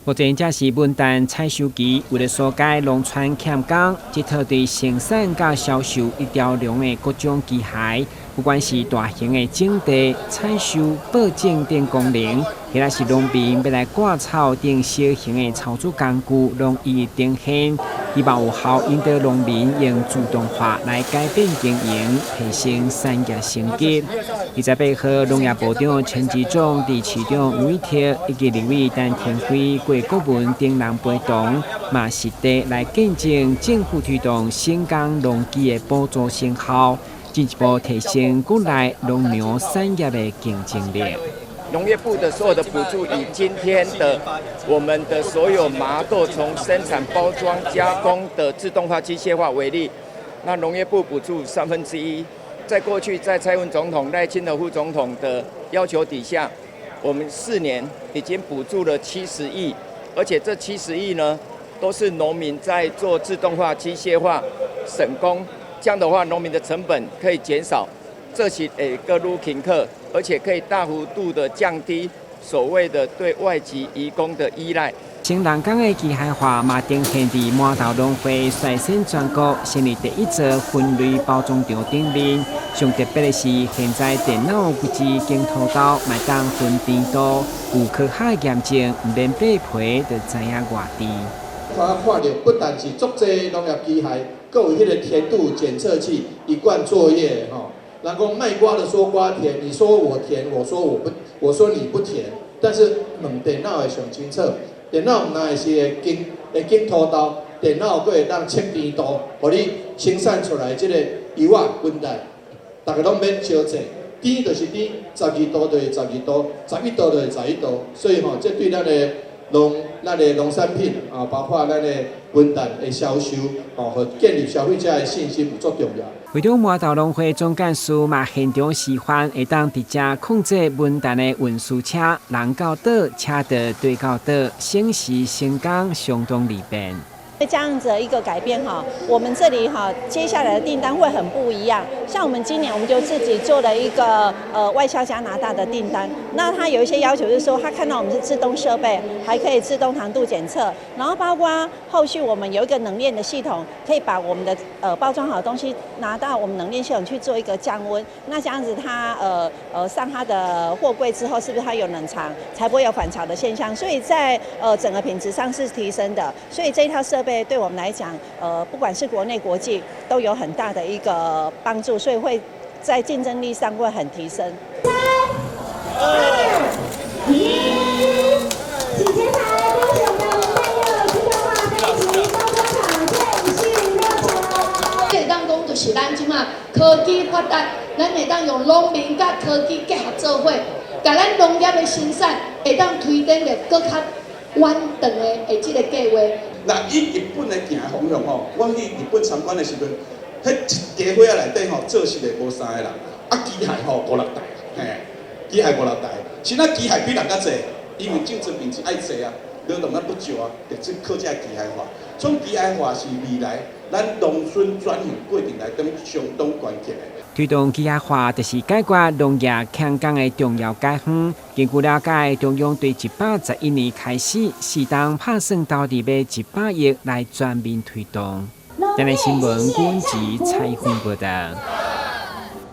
目前正是文旦採收期，為了紓解農村欠工，這套對生產佮銷售一條龍的各種機械，不管是大型的整地、採收、播種等功能，或者是農民欲來割草等小型的操作工具，攏一一呈現。希望有效引導農民用自動化來改變經營，提升產業升級。28號，農業部長陳吉仲佇市長吳以鐵以及立委陳亭妃、郭國文等人陪同，嘛實地來見證政府推動省工農機的補助成效，進一步提升國內農糧產業的競爭力。農業部的所有的補助，以今天的我們的所有麻豆從生產、包裝、加工的自動化、機械化為例，那農業部補助1/3。在過去，在蔡英文總統、賴清德副總統的要求底下，我們4年已經補助了七十億，而且這七十億呢，都是農民在做自動化、機械化省工，這樣的話，農民的成本可以減少。這是會閣愈勤課，而且可以大幅度的降低所謂的對外籍移工的依賴。省人工的機械化嘛，呈現佇麻豆農會率先全國成立第一座分類包裝場頂面。上特別的是，現在電腦規支鏡頭刀嘛會當分甜度，有科學驗證，毋免剝皮就知影偌甜。我看著不但是足濟農業機械，閣有彼个甜度檢測器，一貫作業吼。人講賣瓜的說瓜甜，你說我甜，我說我不，我說你不甜。但是問電腦會上清楚，電腦毋但是會經塗豆，電腦閣會當測甜度，予你生產出來這个油仔文旦，逐家攏免相爭，甜就是甜，12度就是12度，11度就是11度，所以吼，這對咱的農產品啊，包括咱的文旦的銷售，吼，和建立消費者的信心有足重要。會長麻豆農會總幹事嘛現場示範，會當直接控制文旦的運輸車，人到佗，車就對到佗，省時省工，相當利便。這樣子的一個改變哈，我們這裡哈接下來的訂單會很不一樣。像我們今年我們就自己做了一個外銷加拿大的訂單，那他有一些要求是說，他看到我們是自動設備，還可以自動糖度檢測，然後包括後續我們有一個冷鏈的系統，可以把我們的包裝好的東西拿到我們冷鏈系統去做一個降溫。那這樣子它上它的貨櫃之後，是不是它有冷藏，才不會有反潮的現象？所以在整個品質上是提升的。所以這一套設備對我們來講，不管是國內國際，都有很大的一個幫助，所以會在競爭力上會很提升。三、二、一，請前排恭喜我們的文旦柚自動化分級包裝廠正式落成。會當講就是咱這馬科技發達，咱會當用農民佮科技結合做伙，共咱農業的生產會當推展得閣較遠長的這个計畫。那以日本的行的方向吼，我去日本參觀的時陣，彼一家伙仔內底吼，做實的無三個人，啊機械吼五六台，嘿，機械五六台，是咱機械比人較濟，因為種植面積愛濟啊，勞動力不少啊，就靠這機械化。所以機械化是未來咱農村轉型過程內底相當關鍵的。推動機械化，就是解決農業欠工的重要解方。根據了解，中央對111年開始，適當拍算投入欲100億來全面推動。電視新聞，阮子採訪報道。